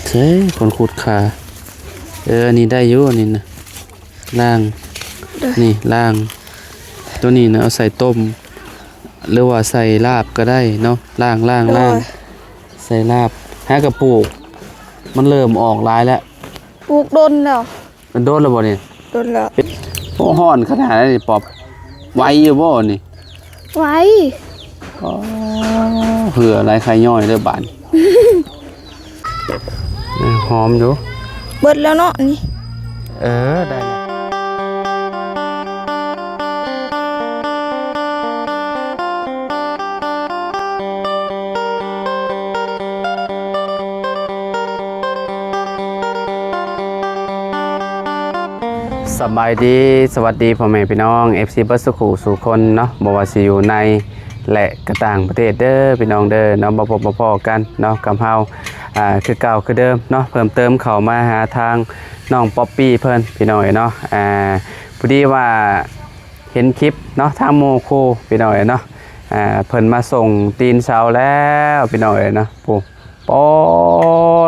ໃສ່ຄົນຂຸດຂາ. ເອີ ອັນນີ້ໄດ້ຢູ່ ອັນນີ້ນະ ລ້າງ ໂດຍ ນີ້ລ້າງ ໂຕນີ້ນະ ເອົາໃສ່ຕົ້ມ ຫຼືວ່າໃສ່ລາບກໍໄດ້ເນາະ. ລ້າງ ລ້າງ ໂດຍ ລ້າງ ໃສ່ລາບ. ຫາກະປູກ ມັນເລີ່ມອອກຫຼາຍແລ້ວ. ປູກດົນແລ້ວ. ມັນໂດນແລ້ວບໍ່ນີ້? ໂດນແລ້ວ. ໂອ້ ຮ້ອນຂະໜາດນັ້ນນີ້ປອບ ໄວຢູ່ບໍ່ນີ້? ໄວ. ອໍ ເຫື່ອໄຫຼໄຄຍ້ອຍເດີບາດນີ້. ເອີ ຫອມຢູ່. ເບິດແລ້ວເນາະນີ້. ເອີ ໄດ້ແລ້ວ. ສະບາຍດີ ສະຫວັດດີພໍ່ແມ່ພີ່ນ້ອງ ເອັຟຊີ ເບິດສູ່ຄູ່ສູ່ຄົນເນາະ ບໍ່ວ່າຊິຢູ່ໃນ ແລະ ກະຕ່າງປະເທດເດີພີ່ນ້ອງເດີເນາະ. ມາພົບມາພໍ້ກັນເນາະກັບເຮົາ ອ່າ ຄືເກົ່າຄືເດີມເນາະ. ເພີ່ມເຕີມເຂົ້າມາຫາທາງນ້ອງປັອບປີ້ເພິ່ນ ພີ່ນ້ອງເອີຍເນາະ. ອ່າ ພໍດີວ່າເຫັນຄລິບເນາະ ທາງໝູ່ຄູ່ ພີ່ນ້ອງເອີຍເນາະ. ອ່າ ເພິ່ນມາສົ່ງຕີນເສົາແລ້ວ ພີ່ນ້ອງເອີຍເນາະ. ໂອ້ ປາ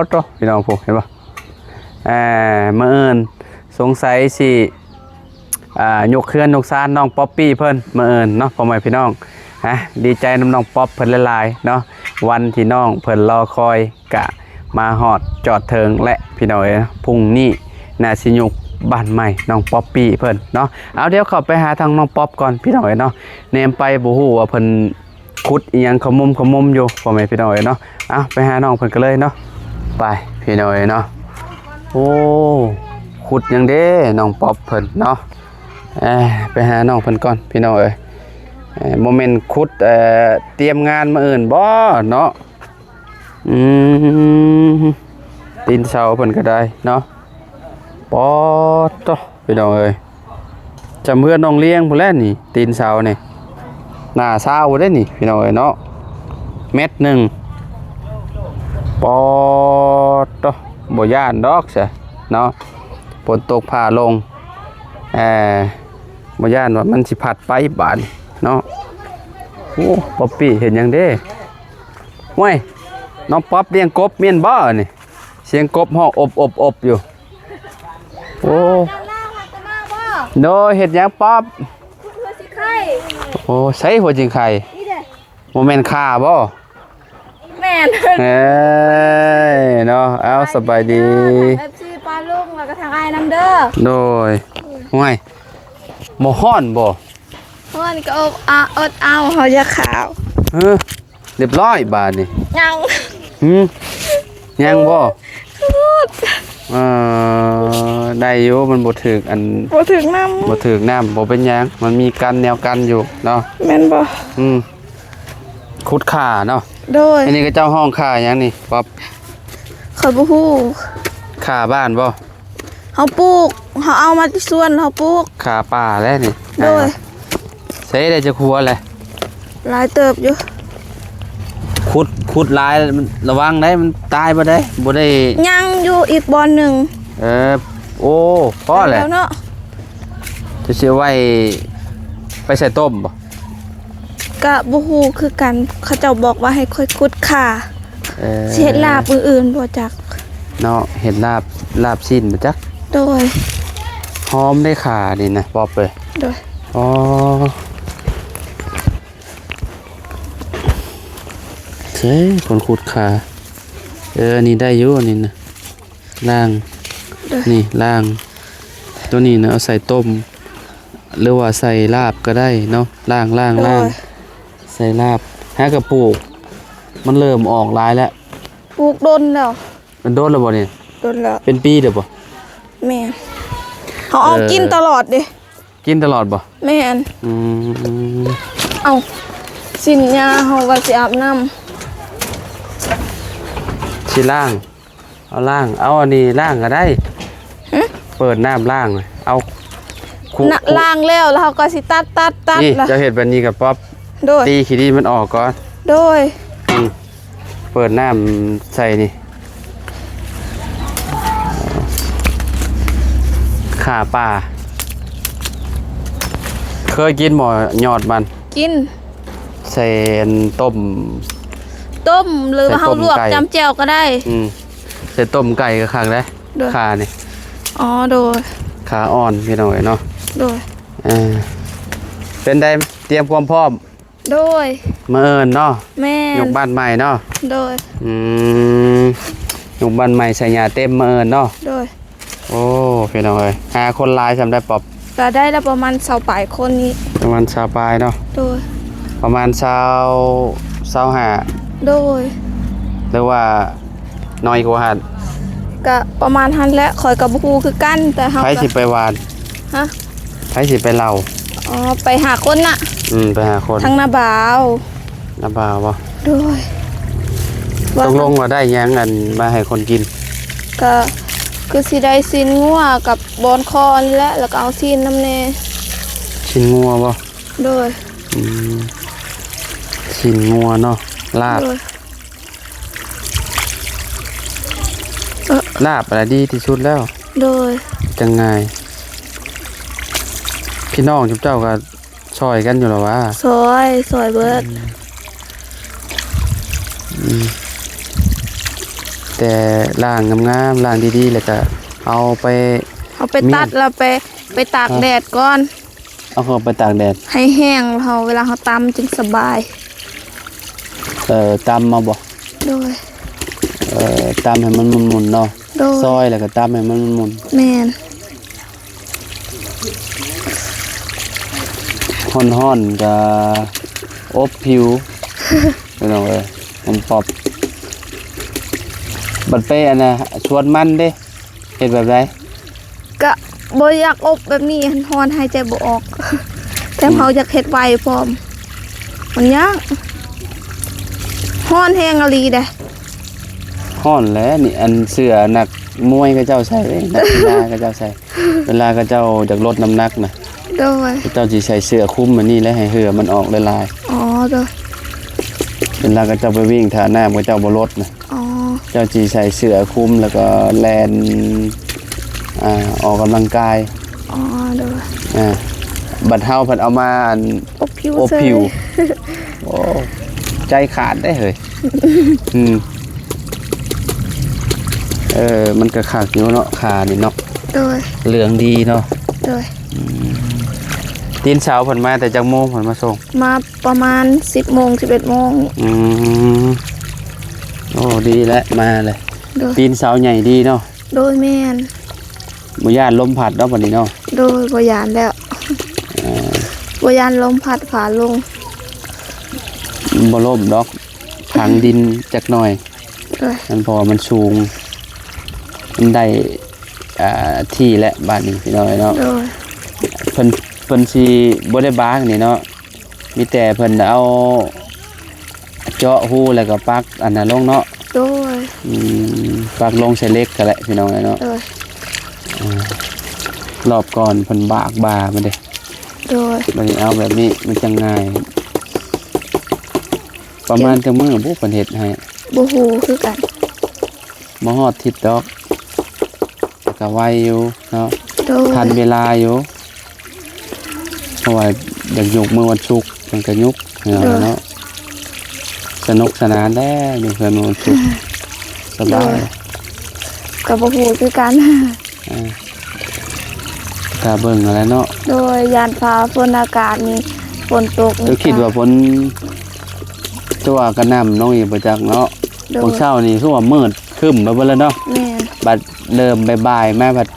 ດໂທ້ ພີ່ນ້ອງ ໂອ້ ເຫັນບໍ່? ອ່າ ມື້ອື່ນສົງໄສຊິ ອ່າ ຍົກເຮືອນຍົກຊານນ້ອງປັອບປີ້ເພິ່ນມື້ອື່ນເນາະ ພໍ່ແມ່ພີ່ນ້ອງ. ອ່າ ດີໃຈນຳນ້ອງປັອບເພິ່ນຫຼາຍໆເນາະ ວັນທີ່ນ້ອງເພິ່ນລໍຄອຍກະມາຮອດຈອດເຖິງແລ້ວ ພີ່ນ້ອງເອີຍ. ພຸ່ງນີ້ໜ້າຊິຍົກບ້ານໃໝ່ນ້ອງປັອບປີ້ເພິ່ນເນາະ. ເອົາ ດຽວເຂົ້າໄປຫາທາງນ້ອງປັອບກ່ອນ ພີ່ນ້ອງເອີຍເນາະ. ແນມໄປບໍ່ຮູ້ວ່າເພິ່ນ ຂຸດອີ່ຫຍັງຂະມຸມຂະມຸມຢູ່ ພໍ່ແມ່ພີ່ນ້ອງເອີຍເນາະ. ເອົາ ໄປຫານ້ອງເພິ່ນກັນເລີຍເນາະ ໄປພີ່ນ້ອງເອີຍເນາະ. ໂອ້ ຂຸດຫຍັງເດ້ນ້ອງປັອບເພິ່ນເນາະ. ເອີ ໄປຫານ້ອງເພິ່ນກ່ອນພີ່ນ້ອງເອີຍ. ເອີ ບໍ່ແມ່ນຂຸດ ເອີ ຕຽມງານມື້ອື່ນບໍ່ເນາະ? ອືມ ຕີນເສົາເພິ່ນກໍໄດ້ເນາະ. ປາດໂທ້ ພີ່ນ້ອງເອີຍ ຈຳເຮືອນນ້ອງລ້ຽງພຸ້ນແຫຼະນີ້ ຕີນເສົານີ້ ໜ້າຊາວພຸ້ນເດ້ນີ້ ພີ່ນ້ອງເອີຍເນາະ ແມັດໜຶ່ງ. ປາດໂທ້ ບໍ່ຢ້ານດອກຊະເນາະ ຝົນຕົກຟ້າລົງ ເອີ ບໍ່ຢ້ານວ່າມັນຊິພັດໄປບາດນີ້ເນາະ. ໂອ້ ປັອບປີ້ເຮັດຫຍັງເດ້? ໂອ້ຍ ນ້ອງປັອບລ້ຽງກົບແມ່ນບໍ່ນີ້? ສຽງກົບຮ້ອງອົບໆໆຢູ່. ໂອ້ ໂດຍ ເຮັດຫຍັງປັອບ? ຂຸດຫົວຊິໄຄ. ໂອ້ ໃສຫົວຊິໄຄ? ນີ້ເດ້. ບໍ່ແມ່ນຂ່າບໍ່? ແມ່ນ. ເອີຍ ເນາະ ເອົາ ສະບາຍດີ ເອັຟຊີປ້າລຸງ ແລ້ວກໍທາງອ້າຍນຳເດີ. ໂດຍ. ໂອ້ຍ ບໍ່ຮ້ອນບໍ່? ຮ້ອນກໍອົດເອົາ ເຮົາຢາກຂາວ. ເອີ ຮຽບຮ້ອຍບາດນີ້. ຍັງ. ຫືມ ຍັງບໍ່? ເອີ ໄດ້ຢູ່ ມັນບໍ່ຖືກອັນ ບໍ່ຖືກນ້ຳ ບໍ່ຖືກນ້ຳ ບໍ່ເປັນຫຍັງ ມັນມີກັນແນວກັນຢູ່ເນາະ. ແມ່ນບໍ່? ອືມ ຂຸດຂ່າເນາະ. ໂດຍ. ອັນນີ້ເຂົາເຈົ້າຮ້ອງຂ່າຫຍັງນີ້ ປັອບ? ຂ້ອຍບໍ່ຮູ້. ຂ່າບ້ານບໍ່? ເຮົາປູກ ເຮົາເອົາມາແຕ່ສວນ ເຮົາປູກ. ຂ່າປ່າແຫຼະນີ້. ໂດຍ. ໃຊ້ໄດ້ຈັກຫົວແຫຼະ? ຫຼາຍເຕີບຢູ່. ຂຸດ ຂຸດຫຼາຍ ລະວັງໄດ໋ ມັນຕາຍບໍ່ໄດ້ ບໍ່ໄດ້. ຍັງຢູ່ອີກບ່ອນໜຶ່ງ. ເອີ ໂອ້ ພໍແຫຼະ ແລ້ວເນາະ. ຈະຊິເອົາໄວ້ໄປໃສ່ຕົ້ມບໍ່? ກະບໍ່ຮູ້ຄືກັນ ເຂົາເຈົ້າບອກວ່າໃຫ້ຂ້ອຍຂຸດຂ່າ. ເອີ ຊິເຮັດລາບມື້ອື່ນບໍ່ຈັກເນາະ ເຮັດລາບ ລາບຊີ້ນບໍ່ຈັກ. ໂດຍ. ຫອມໄດ໋ຂ່ານີ້ນະ ປອບເອີຍ. ໂດຍ. ອໍ ໃສ່ຄົນຂຸດຂ່າ. ເອີ ອັນນີ້ໄດ້ຢູ່ ອັນນີ້ນະ. ລ້າງ ໂດຍ ນີ້ລ້າງ ໂຕນີ້ນະ ເອົາໃສ່ຕົ້ມ ຫຼືວ່າໃສ່ລາບກໍໄດ້ເນາະ. ລ້າງ ລ້າງ ໂດຍ ລ້າງ ໃສ່ລາບ. ຫາກະປູກ ມັນເລີ່ມອອກຫຼາຍແລ້ວ. ປູກດົນແລ້ວ. ມັນໂດນແລ້ວບໍ່ນີ້? ໂດນແລ້ວ. ເປັນປີແລ້ວບໍ່? ແມ່ນ. ເຮົາເອົາ ເອີ ກິນຕະຫຼອດເດ້. ກິນຕະຫຼອດບໍ່? ແມ່ນ. ອືມ ເອົາ ຊິນຍາ ເຮົາວ່າຊິອາບນ້ຳ ຊິລ້າງ ເອົາລ້າງ ເອົາອັນນີ້ລ້າງກໍໄດ້. ຫຶ? ເປີດນ້ຳລ້າງ ເອົາ ຄຸ ນະ ຄຸ ລ້າງແລ້ວ ແລ້ວເຮົາກໍຊິຕັດ ຕັດ ຕັດ ນີ້ ລະ ເຈົ້າເຮັດແບບນີ້ກັບປັອບ. ໂດຍ. ຕີຂີ້ດີມັນອອກກ່ອນ. ໂດຍ. ອືມ ເປີດນ້ຳໃສ່ນີ້ ຂ່າປ່າ. ເຄີຍກິນບໍ່ຍອດມັນ? ກິນ. ໃສ່ອັນຕົ້ມ ຕົ້ມ ຫຼືວ່າເຮົາລວກ ໃສ່ຕົ້ມໄກ່ ຈ້ຳແຈ່ວກໍໄດ້. ອືມ ໃສ່ຕົ້ມໄກ່ກໍຄັກເດ້. ໂດຍ ຂານີ້. ອໍ ໂດຍ. ຂາອ່ອນພີ່ນ້ອງເອີຍເນາະ. ໂດຍ. ເອີ ເປັນໃດ ຕຽມຄວາມພ້ອມ? ໂດຍ. ມື້ອື່ນເນາະ. ແມ່ນ. ຍົກບ້ານໃໝ່ເນາະ. ໂດຍ. ອືມ ຍົກບ້ານໃໝ່ໃສ່ຫຍ້າເຕັມມື້ອື່ນເນາະ. ໂດຍ. ໂອ້ ພີ່ນ້ອງເອີຍ ຫາຄົນຫຼາຍສ່ຳໃດປອບ? ກະໄດ້ລະປະມານຊາວປາຍຄົນນີ້. ປະມານຊາວປາຍເນາະ. ໂດຍ. ປະມານຊາວ ຊາວຫ້າ. ໂດຍ. ຫຼືວ່ານ້ອຍກວ່າຫັ້ນ? ກະປະມານຫັ້ນແຫຼະ ຂ້ອຍກະບໍ່ຮູ້ຄືກັນ ແຕ່ເຮົາ ໃຜ ກະ ຊິໄປຫວ່ານ? ຮະ? ໃຜຊິໄປເລົາ? ອໍ ໄປຫ້າຄົນນະ. ອືມ ໄປຫ້າຄົນ. ທັງນ້າບ່າວ. ນ້າບ່າວບໍ່? ໂດຍ. ຕົກລົງວ່າໄດ້ຫຍັງ ອັນ ມາໃຫ້ຄົນກິນ? ກະຄືຊິໄດ້ຊີ້ນງົວກັບບອນຄໍນີ້ແຫຼະ ແລ້ວກະເອົາຊີ້ນນຳແດ່. ຊີ້ນງົວບໍ່? ໂດຍ. ອືມ ຊີ້ນງົວເນາະ ລາບ. ໂດຍ. ເອີ ລາບອະໄລດີທີ່ສຸດແລ້ວ. ໂດຍ. ຈັ່ງງ່າຍ. ພີ່ນ້ອງຈຸມເຈົ້າກໍຊ່ອຍກັນຢູ່ລະຫວາ? ຊ່ອຍ ຊ່ອຍເບິດ. ອືມ ອືມ ແຕ່ລ້າງງາມໆ ລ້າງດີໆ ແລ້ວກໍເອົາໄປ ເອົາໄປຕັດ ແລ້ວໄປ ໄປຕາກແດດກ່ອນ. ເອົາເຂົ້າໄປຕາກແດດໃຫ້ແຫ້ງ ເຮົາ ເວລາເຮົາຕຳຈຶ່ງສະບາຍ. ເອີ ຕຳເອົາບໍ່? ໂດຍ. ເອີ ຕຳໃຫ້ມັນໝຸ່ນໆເນາະ. ໂດຍ. ຊອຍແລ້ວກໍຕຳໃຫ້ມັນໝຸ່ນ. ແມ່ນ. ຮ້ອນໆກໍອົບຜິວ ພີ່ນ້ອງເອີຍ ມັນປອບ. ບັດໄປອັນນ່າ ສວນມັນເດ້ ເຮັດແບບໃດ? ກະບໍ່ຢາກອົບແບບນີ້ ມັນຮ້ອນ ຫາຍໃຈບໍ່ອອກ. ແຖມ ອືມ ເຮົາຢາກເຮັດໄວພ້ອມ ມັນຍາກ. ຮ້ອນແຮງອີ່ຫຼີເດ້. ຮ້ອນແຫຼະນີ້ ອັນເສື້ອນັກມວຍເຂົາເຈົ້າໃສ່ເດ້ ນັກກິລາເຂົາເຈົ້າໃສ່ ເວລາເຂົາເຈົ້າຢາກລົດນ້ຳໜັກນະ. ໂດຍ. ເຂົາເຈົ້າຊິໃສ່ເສື້ອຄຸມອັນນີ້ແຫຼະ ໃຫ້ເຫື່ອມັນອອກຫຼາຍໆ. ອໍ ໂດຍ. ເວລາເຂົາເຈົ້າໄປວິ່ງທ່ານ້ຳ ເຂົາເຈົ້າບໍ່ລົດນະ. ອໍ ເຈົ້າຊິໃສ່ເສື້ອຄຸມ ແລ້ວກໍແລ່ນ ອ່າ ອອກກຳລັງກາຍ. ອໍ ໂດຍ. ອ່າ ບັດເຮົາພັດເອົາມາອັນ ອົບຜິວ ອົບຜິວ ເຊີຍ. ໂອ້ ໃຈຂາດເດ້ເຮີ້ຍ. ອືມ ເອີ ມັນກໍຄັກຢູ່ເນາະ ຂານີ້ເນາະ. ໂດຍ. ເຫຼືອງດີເນາະ. ໂດຍ. ອືມ ຕີນເສົາເພິ່ນມາແຕ່ຈັກໂມງ ເພິ່ນມາສົ່ງ? ມາປະມານສິບໂມງ ສິບເອັດໂມງ. ອືມ ໂອ້ ດີແຫຼະ ມາເລີຍ. ໂດຍ. ຕີນເສົາໃຫຍ່ດີເນາະ. ໂດຍ ແມ່ນ. ບໍ່ຢ້ານລົມພັດເນາະ ບັດນີ້ເນາະ. ໂດຍ. ບໍ່ຢ້ານແລ້ວ. ເອີ ບໍ່ຢ້ານລົມພັດພາລົງ. ບໍ່ລົ້ມດອກ ຜັງດິນຈັກໜ່ອຍ. ໂດຍ. ມັນ ເພາະວ່າມັນສູງ ມັນໄດ້ ອ່າ ທີ່ແຫຼະ ບາດນີ້ພີ່ນ້ອງເອີຍເນາະ. ໂດຍ. ເພິ່ນ ເພິ່ນຊິບໍ່ໄດ້ບາງນີ້ເນາະ. ມີແຕ່ເພິ່ນເອົາເຈາະຮູ ແລ້ວກໍປັກອັນນັ້ນລົງເນາະ. ໂດຍ. ອືມ ປັກລົງໃສ່ເຫຼັກຫັ້ນແຫຼະ ພີ່ນ້ອງເອີຍເນາະ. ໂດຍ. ອ່າ ລອບກ່ອນເພິ່ນບາກບ່າມັນເດ້. ໂດຍ. ບັດນີ້ເອົາແບບນີ້ມັນຈັ່ງງ່າຍ. ປະມານຈັກມື້ບຸເພິ່ນເຮັດໃຫ້? ບໍ່ຮູ້ຄືກັນ. ບໍ່ຮອດທິດດອກ ແຕ່ກໍໄວຢູ່ເນາະ. ໂດຍ. ທັນເວລາຢູ່ ເພາະວ່າຢາກຍົກມື້ວັນສຸກ ມັນກໍຍົກເນາະ. ໂດຍ. ເນາະ ສະໜຸກສະໜານແດ່ຢູ່ເຮືອນມື້ວັນສຸກ. ສະບາຍ. ໂດຍ. ກໍບໍ່ຮູ້ຄືກັນ. ອ່າ ຖ້າເບິ່ງຫັ້ນແຫຼະເນາະ. ໂດຍ. ຢ້ານຟ້າຝົນອາກາດນີ້ ຝົນຕົກນີ້ ເຈົ້າຄິດວ່າຝົນ ແຕ່ວ່າກະໜ່ຳລົງອີກບໍ່ຈັກເນາະ. ໂດຍ. ມື້ເຊົ້ານີ້ຄືວ່າມືດ ຄຶ້ມໄປເບິດແລ້ວເນາະ. ແມ່ນ. ບັດເລີ່ມບ່າຍໆມາ ບັດ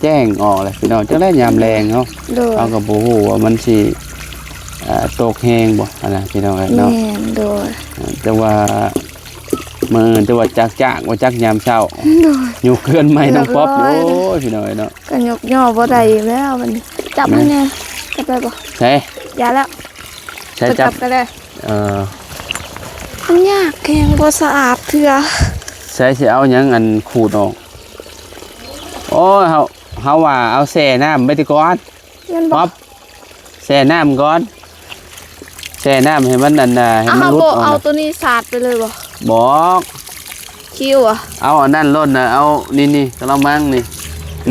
ແຈ້ງອອກແລ້ວພີ່ນ້ອງ. ຈັ່ງໃດຍາມແລງເນາະ. ໂດຍ. ເຮົາກໍບໍ່ຮູ້ວ່າມັນຊິ ເອີ ຕົກແຮງບໍ່ຫັ້ນນະພີ່ນ້ອງເອີຍເນາະ. ແມ່ນ. ໂດຍ. ເອີ ແຕ່ວ່າມື້ອື່ນ ແຕ່ວ່າຈັກຈ້າງ ບໍ່ຈັກຍາມເຊົ້າ. ໂດຍ. ຍົກເຮືອນໃໝ່ນ້ອງປັອບ. ໂອ້ຍ ພີ່ນ້ອງເອີຍເນາະ ກໍຍົກຍໍບໍ່ໄດ້ອີກແລ້ວບັດນີ້. ຈັບໃຫ້ແດ່. ຈັບໄດ້ບໍ່? ໃສ? ຢ່າແລ້ວ. ໃສ ຈັບ ຈັບກໍໄດ້. ເອີ ມັນຍາກແຮງ ບໍ່ສະອາດເທື່ອ. ໃສຊິເອົາຫຍັງອັນຂູດອອກ? ໂອ້ຍ ເຮົາ ເຮົາວ່າເອົາແຊ່ນ້ຳໄວ້ແຕ່ກ່ອນ. ແມ່ນບໍ່? ປັອບ ແຊ່ນ້ຳກ່ອນ ແຊ່ນ້ຳໃຫ້ມັນອັນນ່າ ໃຫ້ມັນຫຼຸດອອກ. ເຮົາບໍ່ເອົາໂຕນີ້ສາດໄປເລີຍບໍ່? ບອກ ຄິວອະ ເອົາອັນນັ້ນໂລດນະ ເອົານີ້ໆ ກະລະມັງນີ້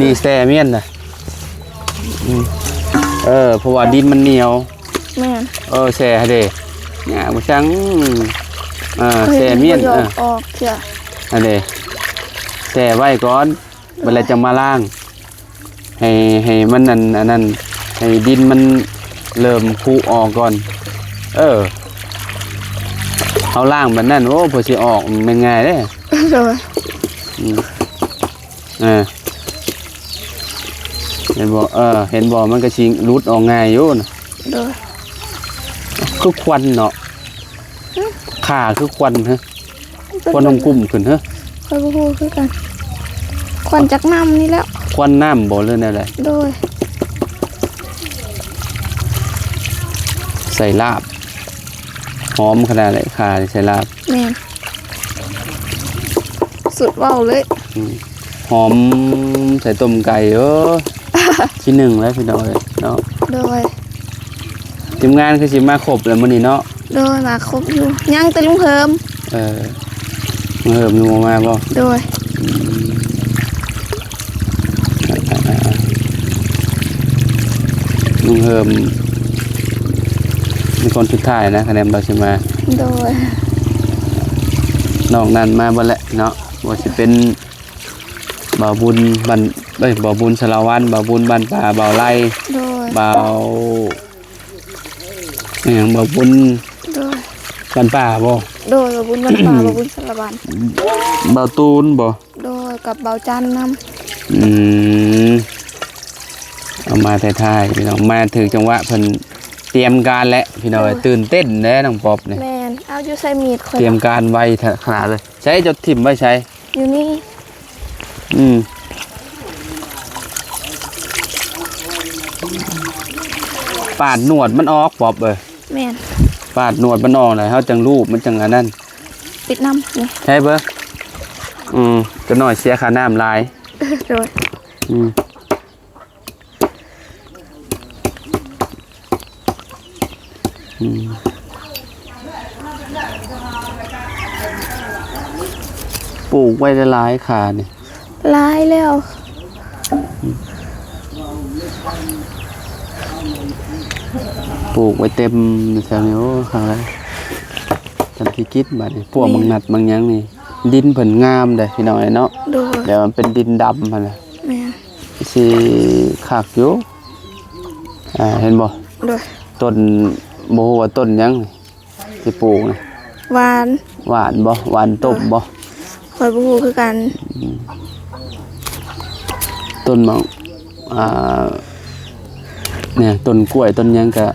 ນີ້ແຊ່ມ້ຽນນະ. ອືມ ເອີ ເພາະວ່າດິນມັນໜຽວ. ແມ່ນ. ເອີ ແຊ່ໃຫ້ເດ້ ຫຍ້າບໍ່ຊັງ. ເອີ ເອີ ແຊ່ມ້ຽນ. ເອີ ອອກເທື່ອ ຫັ້ນເດ້. ແຊ່ໄວ້ກ່ອນ ບັດແລ້ວຈັ່ງມາລ້າງ ໃຫ້ ໃຫ້ມັນອັນ ອັນນັ້ນ ໃຫ້ດິນມັນເລີ່ມຜຸອອກກ່ອນ. ເອີ ເຮົາລ້າງແບບນັ້ນ ໂອ້ ເພື່ອຊິອອກແມ່ນງ່າຍເດ້. ໂດຍ ອືມ ເອີ ເຫັນບໍ່? ເອີ ເຫັນບໍ່? ມັນກໍຊິຫຼຸດອອກງ່າຍຢູ່ນະ. ໂດຍ ຄືຄວັນເນາະ. ຫຶ? ຂ້າຄືຄວັນຫະ? ມັນເປັນ ຄວັນຫຸ່ມກຸ້ມຂຶ້ນຫະ? ຂ້ອຍບໍ່ຮູ້ຄືກັນ. ຄວັນຈາກນ້ຳນີ້ແຫຼະ. ຄວັນນ້ຳບໍ່ ຫຼືແນວໃດ? ໂດຍ ໃສ່ລາບ. ຫອມຂະໜາດໃດ ຂ່າໃສ່ລາບ? ແມ່ນ ສຸດເວົ້າເລີຍ. ອືມ ຫອມໃສ່ຕົ້ມໄກ່ ເອີ ທີໜຶ່ງແລ້ວພີ່ນ້ອງເອີຍເນາະ. ໂດຍ ທີມງານຄືຊິມາຄົບແລ້ວມື້ນີ້ເນາະ. ໂດຍ ມາຄົບຢູ່ ຍັງແຕ່ລຸງເຮີມ. ເອີ ລຸງເຮີມຍັງບໍ່ມາບໍ່? ໂດຍ ອືມ ລຸງເຮີມເປັນຄົນສຸດທ້າຍນະ ຄະແນນບໍ່ຊິມາ. ໂດຍ ນອກນັ້ນມາເບິດແຫຼະເນາະ ບໍ່ວ່າຊິເປັນບ່າວບຸນບ້ານ ເອີຍ ບ່າວບຸນສາລະວັນ ບ່າວບຸນບ້ານປ່າ ບ່າວໄລ ໂດຍ ບ່າວ ອີຫຍັງ ບ່າວບຸນ ໂດຍ ບ້ານປ່າບໍ່? ໂດຍ ບ່າວບຸນບ້ານປ່າ ບ່າວບຸນສາລະວັນ ບ່າວຕູນບໍ່? ໂດຍ ກັບບ່າວຈັນນຳ. ອືມ ເອົາມາແຕ່ທ້າຍພີ່ນ້ອງ ມາຖືກຈັງຫວະ ເພິ່ນຕຽມການແລ້ວພີ່ນ້ອງເອີຍ. ໂດຍ ຕື່ນເຕັ້ນແດ່ນ້ອງປອບນີ້. ແມ່ນ ເອົາຢູ່ໃສມີດຂ້ອຍ ຕຽມການໄວຂະໜາດເລີຍ. ໃສ ເຈົ້າຖິ້ມໄວ້ໃສ? ຢູ່ນີ້. ອືມ ປາດໜວດມັນອອກປອບເອີຍ. ແມ່ນ ປາດໜວດມັນອອກແລ້ວ ເຮົາຈັ່ງລູບ ມັນຈັ່ງອັນນັ້ນ. ປິດນ້ຳນີ້ ໃຊ່ເບິ່ງ. ອືມ ຈັກໜ້ອຍເສຍຄ່ານ້ຳຫຼາຍ. ໂດຍ ອືມ ອືມ ປູກໄວ້ຫຼາຍໆ ຂານີ້. ຫຼາຍແລ້ວ ປູກໄວ້ເຕັມຢູ່ແຖວນີ້. ໂອ້ ຄັກຫຼາຍ ຈຳຊິກິນບາດນີ້. ພວກ ແມ່ນ ໝາກນັດໝາກຫຍັງນີ້ ດິນເພິ່ນງາມເດ້ພີ່ນ້ອງເອີຍເນາະ. ໂດຍ ແບບວ່າເປັນດິນດຳຫັ້ນນະ. ແມ່ນ ຊິຄັກຢູ່. ອ່າ ເຫັນບໍ່? ໂດຍ ຕົ້ນ ບໍ່ຮູ້ວ່າຕົ້ນຫຍັງນີ້ ຊິປູກນະ. ຫວານ ຫວານບໍ່? ຫວານຕົ້ມບໍ່? ຂ້ອຍບໍ່ຮູ້ຄືກັນ. ອືມ ຕົ້ນໝາກ ອ່າ ນີ້ ຕົ້ນກ້ວຍ ຕົ້ນຫຍັງກະ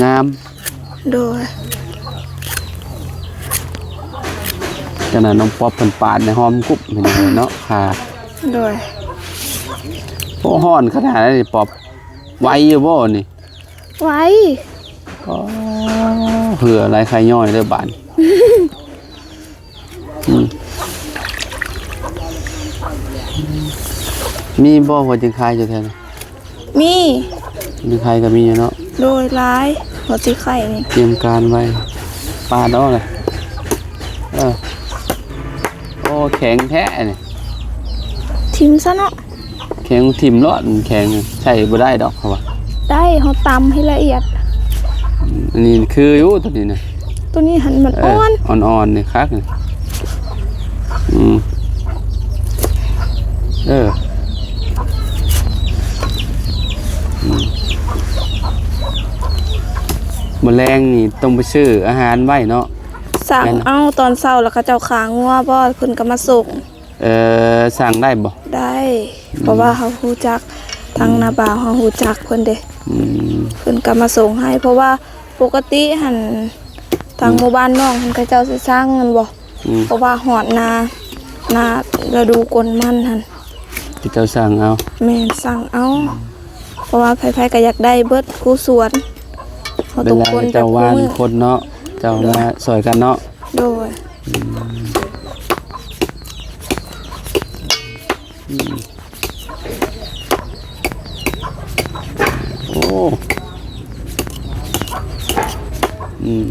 ງາມ. ໂດຍ ຂະໜາດນ້ອງປອບເພິ່ນປາດໃນຫອມກຸບເຫັນເນາະ ຄ່າ. ໂດຍ ໂອ້ ຮ້ອນຂະໜາດນັ້ນນີ້ປອບ ໄຫວຢູ່ບໍ່ນີ້? ໄຫວ. ອໍ ເຫື່ອໄຫຼໄຄຍ້ອຍເດີບາດ. ອືມ ມີບໍ່ຫົວຈິງຄາຍຢູ່ແຖວນີ້? ມີ ຢູ່ໄຄກໍມີຢູ່ເນາະ. ໂດຍ ຫຼາຍ ຫົວຈິງຄາຍນີ້ ຕຽມການໄວ້ ປາດອອກເລີຍ. ເອີ ໂອ້ ແຂງແທ້ນີ້. ຖິ້ມຊະເນາະ. ແຂງຖິ້ມໂລດ ແຂງໃຊ້ບໍ່ໄດ້ດອກເຂົາວ່າ. ໄດ້ ເຮົາຕຳໃຫ້ລະອຽດ. ອັນນີ້ຄືຢູ່ຕົວນີ້ນະ. ຕົວນີ້ຫັ້ນມັນ ເອີ ອ່ອນ ອ່ອນໆ ນີ້ຄັກ. ອືມ ເອີ ອືມ ມື້ແລງນີ້ຕ້ອງໄປຊື້ອາຫານໄວ້ເນາະ. ສັ່ງເອົາຕອນເຊົ້າ ແລ້ວເຂົາເຈົ້າຂ້າງົວບໍ່ ເພິ່ນກໍມາສົ່ງ. ເອີ ສັ່ງໄດ້ບໍ່? ໄດ້ ອືມ ເພາະວ່າເຮົາຮູ້ຈັກ ທາງ ອືມ ນ້າບ່າວເຮົາຮູ້ຈັກເພິ່ນເດ້. ອືມ ເພິ່ນກໍມາສົ່ງໃຫ້ ເພາະວ່າປົກກະຕິຫັ້ນ ທາງ ອືມ ໝູ່ບ້ານນ້ອງຫັ້ນ ເຂົາເຈົ້າຊິສັ່ງແມ່ນບໍ່? ອືມ ເພາະວ່າຮອດໜ້າ ໜ້າລະດູກົນມັນຫັ້ນ ເຂົາເຈົ້າສັ່ງເອົາ. ແມ່ນ ສັ່ງເອົາ ເພາະວ່າໃຜໆກໍຢາກໄດ້ເບິດຄູ່ສວນ ເຮົາຕ້ອງຄົນກັບຄູ່ມື. ເຈົ້າວ່າຄົນເນາະ ເຈົ້າມາຊ່ອຍກັນເນາະ. ໂດຍ ອືມ ອືມ ໂອ້ ອືມ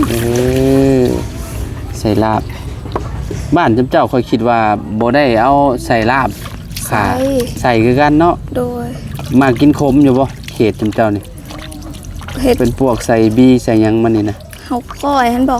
ເອີ ໃສ່ລາບ ບ້ານເຈົ້າ ຂ້ອຍຄິດວ່າບໍ່ໄດ້ເອົາໃສ່ລາບ ໃສ່ ໃສ່ຄືກັນເນາະ. ໂດຍ ມັກກິນຂົມຢູ່ບໍ່ ເຂດເຈົ້ານີ້? ເຮັດ ເປັນພວກໃສ່ບີ່ໃສ່ຫຍັງມັນນີ້ນະ. ເຮົາກ້ອຍຫັ້ນບໍ່?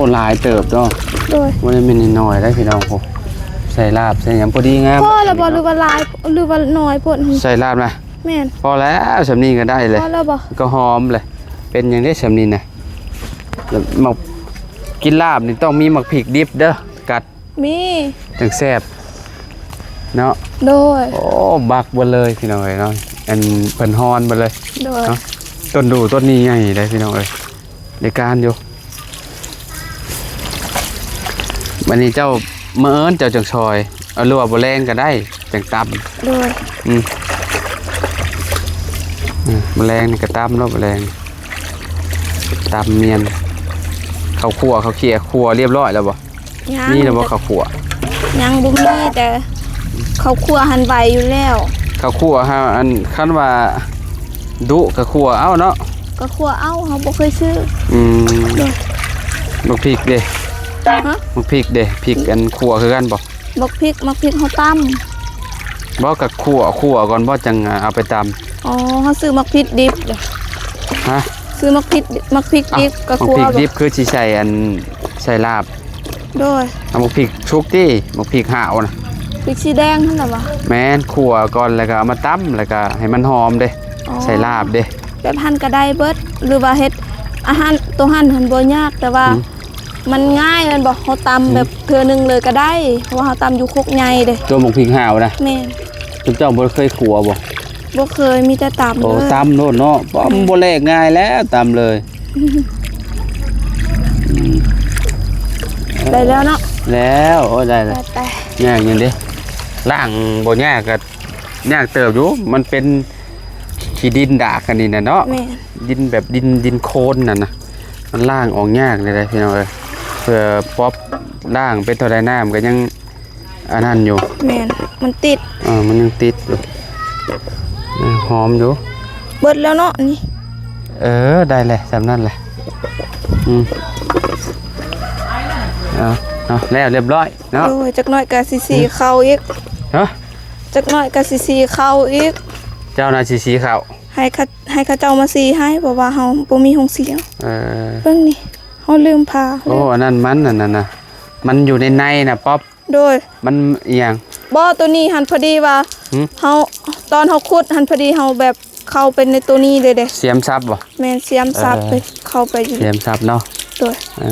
ອ້ ຫຼາຍເຕີບເນາະ. ໂດຍ ບໍ່ໄດ້ແມ່ນນ້ອຍໆເດ້ພີ່ນ້ອງ. ໂອ້ ໃສ່ລາບໃສ່ຫຍັງພໍດີງາມ. ພໍລະບໍ່ ຫຼືວ່າຫຼາຍ ຫຼືວ່ານ້ອຍໂພດ? ໃສ່ລາບນະ ແມ່ນ ພໍແລ້ວ ສ່ຳນີ້ກໍໄດ້ເລີຍ ພໍແລ້ວບໍ່? ກໍຫອມເລີຍ. ເປັນຫຍັງເດ້ສ່ຳນີ້ນະ? ແລ້ວໝາກ ກິນລາບນີ້ຕ້ອງມີໝາກພິກດິບເດີ ກັດ ມີ ຈັ່ງແຊບເນາະ. ໂດຍ ໂອ້ ບັກເບິດເລີຍພີ່ນ້ອງເອີຍເນາະ ອັນເພິ່ນຮອນເບິດເລີຍ ໂດຍ ເນາະ. ຕົ້ນດູຕົ້ນນີ້ໃຫຍ່ເດ້ພີ່ນ້ອງເອີຍ ໄດ້ການຢູ່. ບັດນີ້ເຈົ້າ ມື້ອື່ນເຈົ້າຈັ່ງຊອຍ ເອົາ ຫຼືວ່າບໍ່ແລງກໍໄດ້ ຈັ່ງຕຳ. ໂດຍ ອືມ ອືມ ມື້ແລງນີ້ກໍຕຳໂລດ ມື້ແລງ ຕຳໝ່ຽນ. ເຂົ້າຂົ້ວ ເຂົ້າເຂ້ຍ ຂົ້ວລຽບຮ້ອຍແລ້ວບໍ່? ຍັງ ມີແລ້ວບໍ່ເຂົ້າຂົ້ວ? ຍັງບໍ່ມີ ແຕ່ເຂົ້າຂົ້ວຫັ້ນໄວຢູ່ແລ້ວ. ເຂົ້າຂົ້ວຫາ ອັນ ຄັນວ່າດຸກໍຂົ້ວເອົາເນາະ. ກໍຂົ້ວເອົາ ເຮົາບໍ່ເຄີຍຊື້. ອືມ ໂດຍ ໝາກພິກເດ້? ຮະ? ໝາກພິກເດ້? ພິກອັນຂົ້ວຄືກັນບໍ່? ໝາກພິກ ໝາກພິກເຮົາຕຳ. ບໍ່ ກໍຂົ້ວ ຂົ້ວກ່ອນບໍ່ ຈັ່ງເອົາໄປຕຳ. ອໍ ເຮົາຊື້ໝາກພິກດິບເດ້. ຮະ? ຊື້ໝາກພິກ ໝາກພິກດິບ ອ່ະ ກໍຂົ້ວ ໝາກພິກດິບຄືຊິໃສ່ອັນ ໃສ່ລາບ. ໂດຍ ເອົາໝາກພິກສຸກຕິ ໝາກພິກຫາວນະ ພິກສີແດງຫັ້ນນະຫວາ? ແມ່ນ ຂົ້ວກ່ອນ ແລ້ວກໍເອົາມາຕຳ ແລ້ວກໍໃຫ້ມັນຫອມເດ້. ອໍ ໃສ່ລາບເດ້ ແບບຫັ້ນກໍໄດ້ເບິດ ຫຼືວ່າເຮັດອາຫານໂຕຫັ້ນຫັ້ນບໍ່ຍາກ ແຕ່ວ່າ ອືມ ມັນງ່າຍແມ່ນບໍ່? ເຮົາຕຳ ອືມ ແບບເທື່ອໜຶ່ງເລີຍກໍໄດ້ ເພາະວ່າເຮົາຕຳຢູ່ຄົກໃຫຍ່ເດ້. ຕົວໝາກພິກຫາວນະ? ແມ່ນ. ຈຸມເຈົ້າບໍ່ເຄີຍຂົ້ວບໍ່? ບໍ່ເຄີຍ ມີແຕ່ຕຳ. ໂອ້ ເລີຍ ຕຳໂລດເນາະ. ອືມ ບໍ່ແລກງ່າຍແລ້ວ ຕຳເລີຍ. ອືມ ໄດ້ແລ້ວເນາະ? ແລ້ວ ໂອ້ ໄດ້ແລ້ວ. ໄປ ໄປ ຍາກຫຍັງເດ້? ລ້າງບໍ່ຍາກ ກໍຍາກເຕີບຢູ່ ມັນເປັນຂີ້ດິນດາກອັນນີ້ນະເນາະ. ແມ່ນ ດິນແບບດິນ ດິນໂຄນນັ້ນນະ ມັນລ້າງອອກຍາກເລີຍເດ້ພີ່ນ້ອງເອີຍ. ເພື່ອປັອບລ້າງເປັນເທົ່າໃດ ນ້ຳກໍຍັງ ອັນນັ້ນຢູ່. ແມ່ນ ມັນຕິດ. ເອີ ມັນຍັງຕິດຢູ່. ເອີ ຫອມຢູ່. ເບິດແລ້ວເນາະນີ້. ເອີ ໄດ້ແຫຼະ ສ່ຳນັ້ນແຫຼະ. ອືມ ເອົາ ເອົາ ແລ້ວລຽບຮ້ອຍເນາະ. ໂອ້ຍ ຈັກໜ້ອຍກໍຊິສີເຂົ້າອີກ. ຮະ? ຈັກໜ້ອຍກໍຊິສີເຂົ້າອີກ. ເຈົ້ານະຊິສີເຂົ້າ? ໃຫ້ເຂົາ ໃຫ້ເຂົາເຈົ້າມາສີໃຫ້ ເພາະວ່າເຮົາບໍ່ມີໂຮງສີ. ເອີ ເບິ່ງນີ້ ເຮົາລືມພາ. ໂອ້ ອັນນັ້ນມັນ ອັນນັ້ນນະ ມັນຢູ່ໃນໃນນະ ປັອບ. ໂດຍ ມັນອີ່ຫຍັງ? ບໍ່ ໂຕນີ້ຫັ້ນພໍດີວ່າ ຫື? ເຮົາ ຕອນເຮົາຂຸດຫັ້ນ ພໍດີເຮົາແບບເຂົ້າໄປໃນໂຕນີ້ເລີຍເດ້. ສຽມສັບບໍ່? ແມ່ນ ສຽມສັບ. ເອີ ໄປ ເຂົ້າໄປຢູ່ ສຽມສັບເນາະ. ໂດຍ ເອີ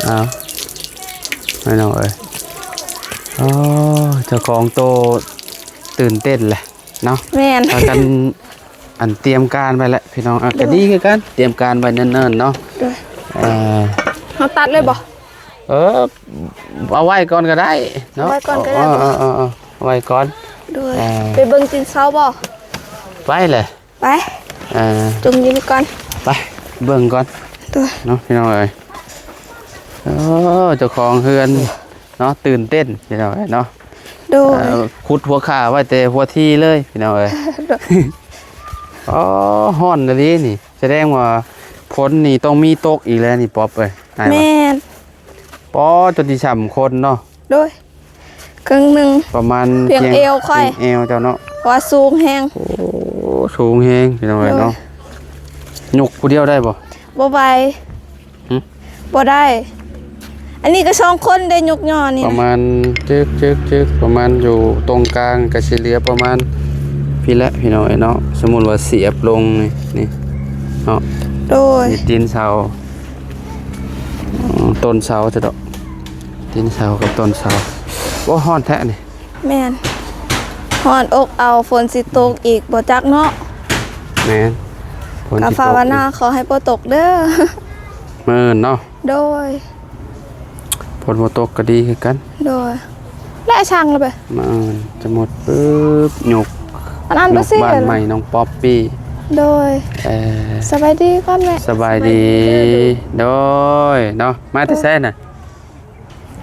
ເອົາ ພີ່ນ້ອງເອີຍ. ໂອ້ ເຈົ້າຂອງໂຕຕື່ນເຕັ້ນແຫຼະ. ເນາະ ແມ່ນ ພາກັນອັນຕຽມການໄວ້ແຫຼະພີ່ນ້ອງ. ອ່ະ ໂດຍ ກໍດີຄືກັນ ຕຽມການໄວ້ເນີນໆເນາະ. ໂດຍ ເອີ ເຮົາຕັດເລີຍບໍ່? ເອີ ເອົາໄວ້ກ່ອນກໍໄດ້ເນາະ ເອົາໄວ້ກ່ອນກໍໄດ້. ເອີໆໆ ເອົາໄວ້ກ່ອນ. ໂດຍ ເອີ ໄປເບິ່ງຕີນເສົາບໍ່? ໄປແຫຼະ ໄປ ເອີ ຈົ່ມຢູ່ນີ້ກ່ອນ ໄປເບິ່ງກ່ອນ. ໂດຍ ເນາະ ພີ່ນ້ອງເອີຍ. ໂອ້ ເຈົ້າຂອງເຮືອນ ເນາະ ຕື່ນເຕັ້ນພີ່ນ້ອງເອີຍເນາະ. ໂດຍ ເອີ ຂຸດຫົວຂ້າໄວ້ແຕ່ຫົວທີເລີຍພີ່ນ້ອງເອີຍ. ໂດຍ ອໍ ຮ້ອນອີ່ຫຼີນີ້ ສະແດງວ່າຝົນນີ້ຕ້ອງມີຕົກອີກແລ້ວນີ້ ປັອບເອີຍ. ແມ່ນ ປໍ ຈົນຊິຊ່ຳຄົນເນາະ. ໂດຍ ເຄິ່ງໜຶ່ງ ປະມານພຽງ ພຽງເອວຂ້ອຍ ພຽງເອວເຈົ້າເນາະ ເພາະວ່າສູງແຮງ. ໂອ້ ສູງແຮງພີ່ນ້ອງເອີຍເນາະ. ໂດຍ ຍົກຜູ້ດຽວໄດ້ບໍ່? ບໍ່ໄຫວ. ຫຶ? ບໍ່ໄດ້ ອັນນີ້ກໍສອງຄົນໄດ້ຍົກຍໍນີ້ ປະມານ ຈຶກໆໆ ປະມານຢູ່ຕົງກາງກໍຊິເຫຼືອປະມານພີ້ແຫຼະພີ່ນ້ອງເອີຍເນາະ. ສົມມຸດວ່າສຽບລົງນີ້ ນີ້ເນາະ. ໂດຍ ນີ້ຕີນເສົາ ອືມ ຕົ້ນເສົາຊະດອກ ຕີນເສົາກັບຕົ້ນເສົາ. ໂອ້ ຮ້ອນແທ້ນີ້. ແມ່ນ ຮ້ອນອົບເອົາ ຝົນຊິຕົກອີກບໍ່ຈັກເນາະ. ແມ່ນ ຝົນຊິຕົກອີກ ກໍພາວະນາຂໍໃຫ້ບໍ່ຕົກເດີ ມື້ອື່ນເນາະ. ໂດຍ ຝົນບໍ່ຕົກກໍດີຄືກັນ. ໂດຍ ແລະຊ່າງລະໄປ ມື້ອື່ນຈະໝົດປຶບ ຍົກ ອັນນັ້ນ ຍົກ ປະເສດ ບ້ານໃໝ່ນ້ອງປັອບປີ້. ໂດຍ ເອີ ສະບາຍດີກ່ອນແມ່. ສະບາຍດີ ສະບາຍດີເດີ. ໂດຍເນາະ ມາແຕ່ໃສນະ?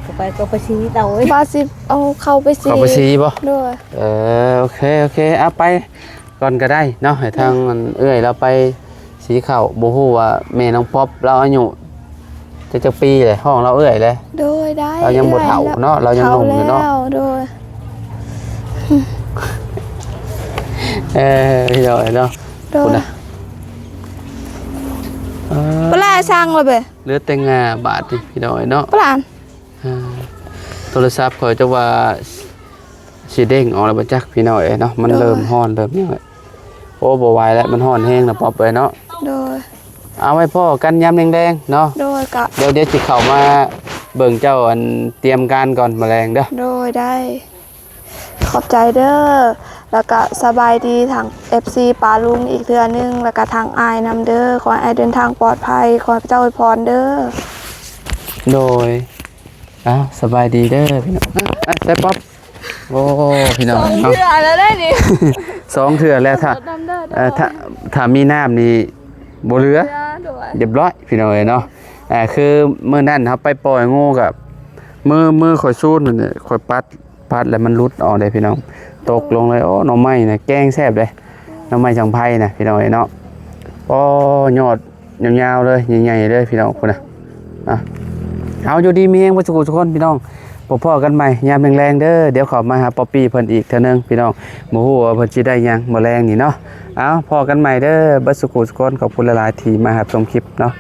ເຂົ້າໄປ ເຂົ້າໄປສີເຕົາເອີຍ ວ່າຊິເອົາເຂົ້າໄປສີ. ເຂົ້າໄປສີບໍ່? ໂດຍ ເອີ ໂອເຄ ໂອເຄ ເອົາໄປກ່ອນກໍໄດ້ເນາະ ໃຫ້ທາງ ໂດຍ ອັນເອື້ອຍລາວໄປສີເຂົ້າ. ບໍ່ຮູ້ວ່າແມ່ນ້ອງປັອບລາວອາຍຸຈັກ ຈັກປີແຫຼະ ຮ້ອງລາວເອື້ອຍແຫຼະ. ໂດຍ ໄດ້ ລາວຍັງບໍ່ເຖົ້າເນາະ ລາວຍັງໜຸ່ມຢູ່ເນາະ. ໂດຍ ເອີ ພີ່ນ້ອງເອີຍເນາະ. ໂດຍ ພຸ້ນນະ ປະຫຼາດຊ່າງລະເບ ເຫຼືອແຕ່ງາບາດນີ້ພີ່ນ້ອງເອີຍເນາະ. ປະຫຼາດ ອ່າ ໂທລະສັບຂ້ອຍຈັກວ່າ ຊິເດ້ງອອກແລ້ວບໍ່ຈັກພີ່ນ້ອງເອີຍເນາະ ມັນ ໂດຍ ເລີ່ມຮ້ອນເລີ່ມຫຍັງແລ້ວ. ໂອ້ ບໍ່ໄຫວແລ້ວ ມັນຮ້ອນແຮງນະ ປັອບເອີຍເນາະ. ໂດຍ. ເອົາໄວ້ພໍ້ກັນຍາມແລງໆເນາະ. ໂດຍ. ກະ ດຽວ ດຽວຊິເຂົ້າມາເບິ່ງເຈົ້າ ອັນ ຕຽມການກ່ອນ ມື້ແລງເດີ. ໂດຍ ໄດ້. ຂອບໃຈເດີ ແລ້ວກະສະບາຍດີທາງເອັຟຊີປ້າລຸງອີກເທື່ອໜຶ່ງ ແລ້ວກະທາງອ້າຍນຳເດີ. ຂໍໃຫ້ອ້າຍເດີນທາງປອດໄພ ຂໍໃຫ້ພະເຈົ້າອວຍພອນເດີ. ໂດຍ. ອ້າວ ສະບາຍດີເດີພີ່ນ້ອງ. ເອີ ໃສ່ປັອບ. ໂອ້ ພີ່ນ້ອງ ສອງເທື່ອແລ້ວເດ້ນີ້ ສອງເທື່ອແລ້ວ. ຖ້າ ເອີ ຖ້າ ຖ້າມີນ້ຳນີ້ບໍ່ເຫຼືອ ເຫຼືອ. ໂດຍ. ຮຽບຮ້ອຍພີ່ນ້ອງເອີຍເນາະ. ອ່າ ຄືມື້ນັ້ນເຮົາໄປປ່ອຍງູກັບ ມື ມືຂ້ອຍຊູນນັ້ນ ຂ້ອຍປັດ ພັດແລ້ວມັນຫຼຸດອອກເດ້ພີ່ນ້ອງ ຕົກລົງເລີຍ. ໂອ້ ໜໍ່ໄມ້ນະແກງແຊບເດ້ ໜໍ່ໄມ້ສັງໄພນະພີ່ນ້ອງເອີຍເນາະ. ໂອ້ ຍອດຍາວໆເລີຍ ໃຫຍ່ໆເລີຍພີ່ນ້ອງພຸ້ນນະ. ອ່ະ ເອົາ ຢູ່ດີມີແຮງເບິດສູ່ຜູ້ສູ່ຄົນພີ່ນ້ອງ ພົບພໍ້ກັນໃໝ່ຍາມແລງໆເດີ. ດຽວເຂົ້າມາຫາປັອບປີ້ເພິ່ນອີກເທື່ອໜຶ່ງພີ່ນ້ອງ ບໍ່ຮູ້ວ່າເພິ່ນຊິໄດ້ຫຍັງມື້ແລງນີ້ເນາະ. ເອົາ ພໍ້ກັນໃໝ່ເດີ ເບິດສູ່ຜູ້ສູ່ຄົນ ຂອບຄຸນຫຼາຍໆທີ່ມາຮັບຊົມຄລິບເນາະ.